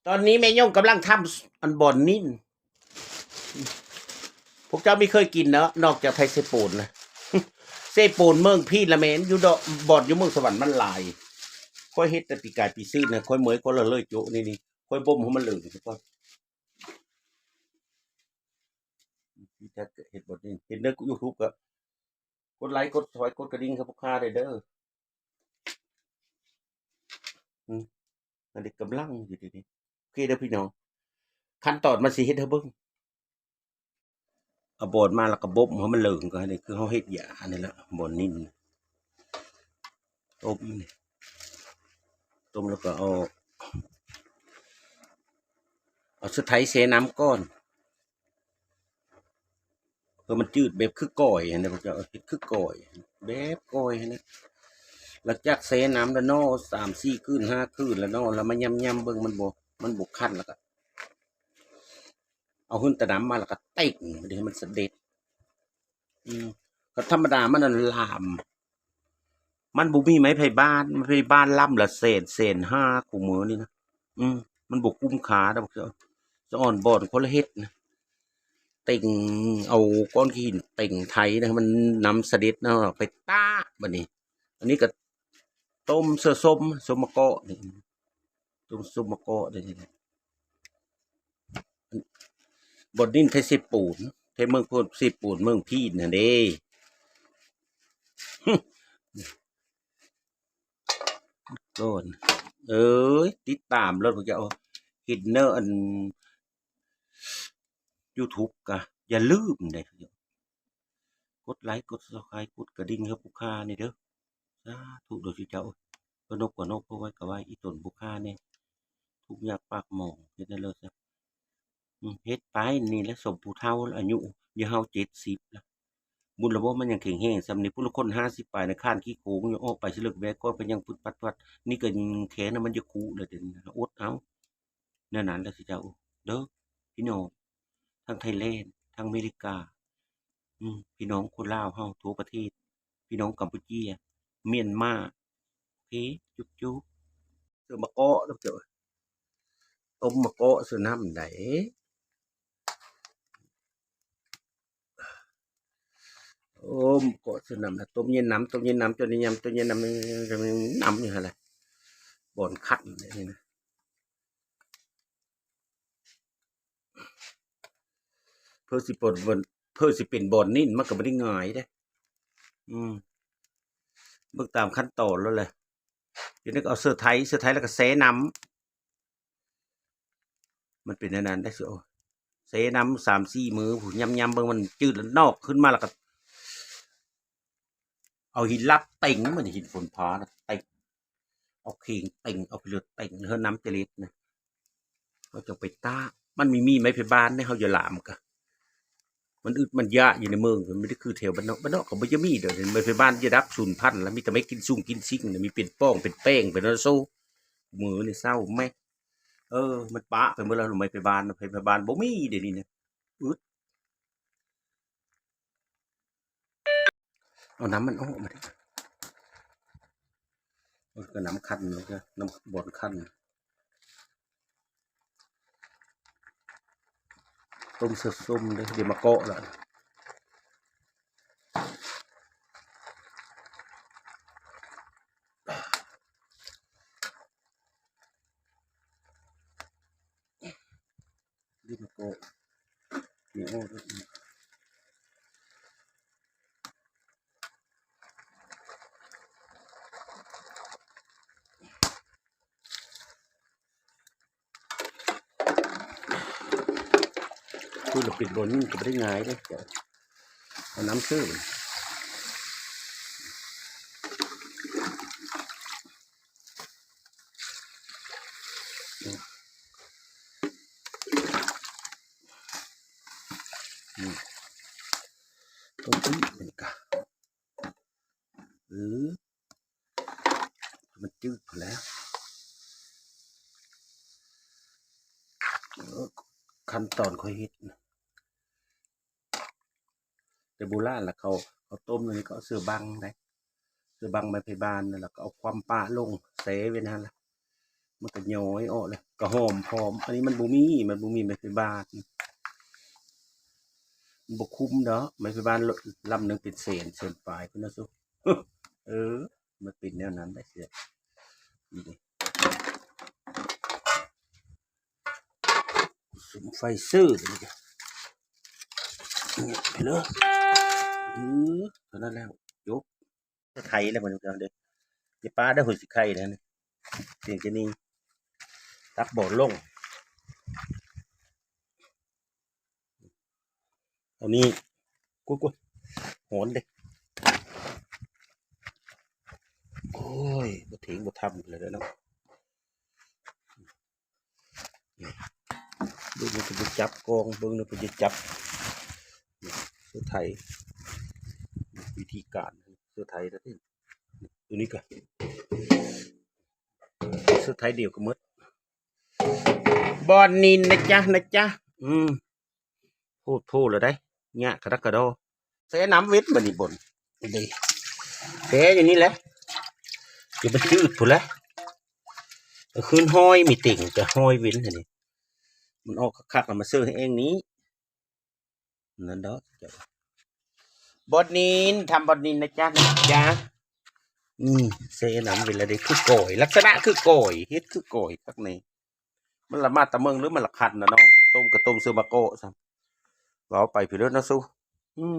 ຕອນນີ້ແມ່ຍົງກຳລັງທຳອັນບ່ອນນີ້ ພວກເຈົ້າມີເຄີຍກິນເນາະ ນອກຈາກໄທເຊໂປນນະ ເຊໂປນເມືອງພີນລະແມ່ນ ຢູ່ດອກ ບ່ອນຢູ່ເມືອງສະຫວັນມັນຫຼາຍ. ຂ້ອຍເຮັດແຕ່ປີກາຍປີຊືນນະ ຂ້ອຍເມື່ອຍ ຂ້ອຍລະເລີຍໂຈະນີ້ ນີ້ ຂ້ອຍບົ່ມໃຫ້ມັນເລີຍ ນີ້ກ່ອນ. ເຮັດບໍ່ນີ້ ເຫັນໃນຢູທູບກໍກົດໄລ ກົດຊອຍ ກົດກະດິ່ງໃຫ້ພວກຂ້າໄດ້ເດີ. ອືມ ອັນນີ້ກຳລັງຢູ່ເດນີ້. ໂອເຄເດີພີ່ນ້ອງ ຂັ້ນຕອນມັນຊິເຮັດໃຫ້ເບິ່ງ. ເອົາບ່ອນມາແລ້ວກໍບົ່ມໃຫ້ມັນເລີງກ່ອນ ນີ້ຄືເຮົາເຮັດຢາອັນນີ້ລະ ບ່ອນນີ້ ຕົ້ມນີ້ ຕົ້ມແລ້ວກໍເອົາ ເອົາສະໄທແຊ່ນ້ຳກ່ອນ ເພື່ອມັນຈືດ ແບບຄືກ້ອຍຫັ້ນນະ ພວກເຈົ້າ ເຮັດຄືກ້ອຍ ແບບກ້ອຍຫັ້ນນະ. ຫຼັງຈາກແຊ່ນ້ຳແລ້ວເນາະ ສາມສີ່ຄືນ ຫ້າຄືນແລ້ວເນາະ ແລ້ວມາຫຍ້ຳໆເບິ່ງ ມັນບໍ່ ມັນບໍ່ຄັນ ແລ້ວກໍເອົາຫື່ນຕານ້ຳມາ ແລ້ວກໍເຕັງມັນໃຫ້ມັນສະເດັດ. ອືມ ກໍທຳມະດາມັນນັ້ນຫຼາມ ມັນບໍ່ມີໄມ້ໄຜ່ບ້ານ ໄມ້ໄຜ່ບ້ານລຳລະແສນ ແສນຫ້າ ຄູ່ມື້ນີ້ນະ. ອືມ ມັນບໍ່ຄຸ້ມຄ່າດອກ ສະອອນບ່ອນຄົນລະເຮັດນະ ເຕັງ ເອົາກ້ອນຂີ້ຫີນເຕັງໄຖນະ ໃຫ້ມັນນ້ຳສະເດັດນະ ໄປຕາກ. ບັດນີ້ ອັນນີ້ກໍຕົ້ມເສືອສົ້ມ ສົ້ມມະເກາະນີ້ ຕົ້ມ ສົ້ມມະເກາະນີ້ແຫຼະ. ບ່ອນນີ້ໄທເຊໂປນ ໄທເມືອງໂພນ ເຊໂປນເມືອງພີນຫັ້ນເດ້. ກ່ອນ ເອີຍ ຕິດຕາມໂລດ ພວກເຈົ້າ ເຫັນເນີ ອັນຢູທູບກະຢ່າລືມເດ້ ກົດໄລ ກົດຊັບສະໄຄຣບ໌ ກົດກະດິ່ງໃຫ້ພວກຂ້າແດ່ເດີ. ສາທຸເດີເຈົ້າ. ເອີ ນົກກໍນົກ ເພາະໄວ້ກໍໄວ້ ອີຕົນພວກຂ້ານີ້ທຸກຍາກປາກໝອງ ເຮັດແນວເລີດຊະ. ອືມ ເຮັດໄປ ນີ້ແຫຼະສົມຜູ້ເຖົ້າ ອາຍຸ ຢູ່ເຮົາເຈັດສິບລະ ບຸນລະບໍ່ ມັນຍັງແຂງແຮງສ່ຳນີ້. ພຸ້ນລະຄົນຫ້າສິບປາຍນະ ຄານຂີ້ໂຄງຢູ່ ອອກໄປຊິເລີກແບກ ກໍໄປຍັງປຶດປັດວັດ. ນີ້ກໍແຂນນະ ມັນຈະຄຸແລ້ວ ເດນີ້ ອົດເອົາ. ແນວນັ້ນລະຊິເຈົ້າເດີ ພີ່ນ້ອງ ທັງໄທແລນ ທັງອາເມລິກາ ອືມ ພີ່ນ້ອງຄົນລາວເຮົາທົ່ວປະເທດ ພີ່ນ້ອງກຳປູເຈຍ ມຽນມາ ໂອເຄ ຈຸບໆ. ເສືອມະເກາະເດີ ຕົ້ມມະເກາະໃສ່ນ້ຳໃດ. ໂອ້ ເກາະເສືອນ້ຳນະ ຕົ້ມເຢັນນ້ຳ ຕົ້ມເຢັນນ້ຳ ຕົ້ມເຢັນນ້ຳ ຕົ້ມເຢັນນ້ຳ ນ້ຳຢູ່ຫັ້ນແຫຼະ ບ່ອນຄັນນີ້ນະ. ເພື່ອຊິເປັນບ່ອນ ເພື່ອຊິເປັນບ່ອນນີ້ ມັນກໍບໍ່ໄດ້ງ່າຍເດ້. ອືມ ເບິ່ງຕາມຂັ້ນຕອນແລ້ວແຫຼະ. ດຽວນີ້ກໍເອົາເສືອໄຖ ເສືອໄຖແລ້ວກໍແຊ່ນ້ຳ. ມັນເປັນແນວນັ້ນໄດ໋ ໂອ້ ແຊ່ນ້ຳສາມສີ່ມື້ພຸ້ນ ຍຳໆເບິ່ງມັນຈືດແລ້ວ ນອກຂຶ້ນມາແລ້ວກໍເອົາຫີນລັບເຕັງ ມັນຫີນຝົນຟ້ານະ ເຕັງ ເອົາເຄງເຕັງ ເອົາຂີ້ເຫຼືອເຕັງ ເຮືອນນ້ຳຈະເລັດນະ ເຮົາຈະໄປຕາກ. ມັນມີ ມີໄມ້ໄຜ່ບ້ານໃດ ເຮົາຢ່າຫຼາມກະ ມັນອຶດມັນຢາກຢູ່ໃນເມືອງ ມັນບໍ່ໄດ້ຄືແຖວບ້ານນອກ. ບ້ານນອກກໍບໍ່ຈະມີດອກ ໄມ້ໄຜ່ບ້ານຈະດັບສູນພັນລະ ມີແຕ່ໄມ້ກິນຊຸງກິນຊິງນະ ມີເປັນປ່ອງເປັນແປ້ງໄປນຳ. ໂຊ ມື້ນີ້ເຊົາແມ້ ເອີ ມັນປະໄປໝົດແລ້ວ ໄມ້ໄຜ່ບ້ານ ໄມ້ໄຜ່ບ້ານບໍ່ມີດຽວນີ້ນະ ອຶດ. ເອົານ້ຳມັນອອກມາເດ້ ເອີ ກໍນ້ຳຄັນ ນ້ຳບ່ອນຄັນ. ຕົ້ມເສືອສົ້ມເດ້ ດຽວມາເກາະລະ ດຽວມາເກາະ ນີ້ອອກ. ຄືລະປິດບ່ອນນີ້ກໍບໍ່ໄດ້ງ່າຍເດ້ ເອົານ້ຳຊື່ ອືມ ຕ້ອງຕີ້ມັນກະ ເອີ ມັນຈືດພຸ້ນແຫຼະ ເອີ ຂັ້ນຕອນຂ້ອຍເຮັດ ແຕ່ໂບລານລະ ເຂົາ ເຂົາຕົ້ມອັນນີ້ ເຂົາເອົາເສືອບັງໄດ໋ ເສືອບັງໄມ້ໄຜ່ບ້ານ ແລ້ວກໍເອົາຄວ່ຳປະລົງ ແຊ່ໄວ້ນັ້ນລະ. ມັນກໍຍ້ອຍອອກແລ້ວ ກໍຫອມພ້ອມ. ອັນນີ້ມັນບໍ່ມີ ມັນບໍ່ມີໄມ້ໄຜ່ບ້ານ ມັນບໍ່ຄຸ້ມດອກ ໄມ້ໄຜ່ບ້ານລຳໜຶ່ງເປັນແສນ ແສນປາຍພຸ້ນນະຊຸ. ເອີ ມັນເປັນແນວນັ້ນໄດ໋ເສຍ ນີ້ເດ້ ສຸມໄຟເຊີ ນີ້ເດ້ ເຫຍບໄປເລີຍ ເອີ ເທົ່ານັ້ນແລ້ວ ຈົບ. ໄຖແລ້ວບັດນີ້ເດີ ຢ່າປະເດີ ຫົວຊິໄຂ່ແລ້ວນີ້ ພຽງແຕ່ນີ້ ຕັກບໍ່ລົງ ເອົານີ້ ກຸ້ຍໆ ຮ້ອນເດ້ ໂອ້ຍ ບໍ່ເຖິງບໍ່ທຳແລ້ວເນາະ. ເບິ່ງມັນເປັນຈັບກອງ ເບິ່ງເນາະ ເພິ່ນຈະຈັບ ເສື້ອໄຖ ວິທີການເສື້ອໄຖ ຕົວນີ້ກໍເສື້ອໄຖດຽວກໍໝົດ ບ່ອນນີ້ນະຈ໊ະ ນະຈ໊ະ ອືມ ໂພດໂພແລ້ວໄດ໋ ຍະກະດັກກະດໍ ແຊ່ນ້ຳເວັນບັດນີ້ ບ່ອນນີ້ ແຊ່ຢູ່ນີ້ແຫຼະ ຢູ່ມັນຈືດພຸ້ນແຫຼະ ຄືນຫ້ອຍມີເຕັງກະຫ້ອຍເວັນຫັ້ນນີ້ ມັນອອກຄັກໆ ເອົາມາເຊີໃຫ້ເອງນີ້ ນັ້ນດອກ ບ່ອນນີ້ນ ທຳບ່ອນນີ້ນະຈ໊ະ ນະຈ໊ະ ອືມ ແຊ່ນ້ຳເວັນລະໄດ້ ຄືກ້ອຍ ລັກສະນະຄືກ້ອຍ ເຮັດຄືກ້ອຍຄັກແນ່ ມັນລະມາແຕ່ເມືອງ ຫຼືມັນລະຄັນນະເນາະ ຕົ້ມກະຕົ້ມເຊິ່ງໝາກເກາະຊ້ຳ ເວົ້າໄປພີ້ເລີຍເນາະສູ ອືມ.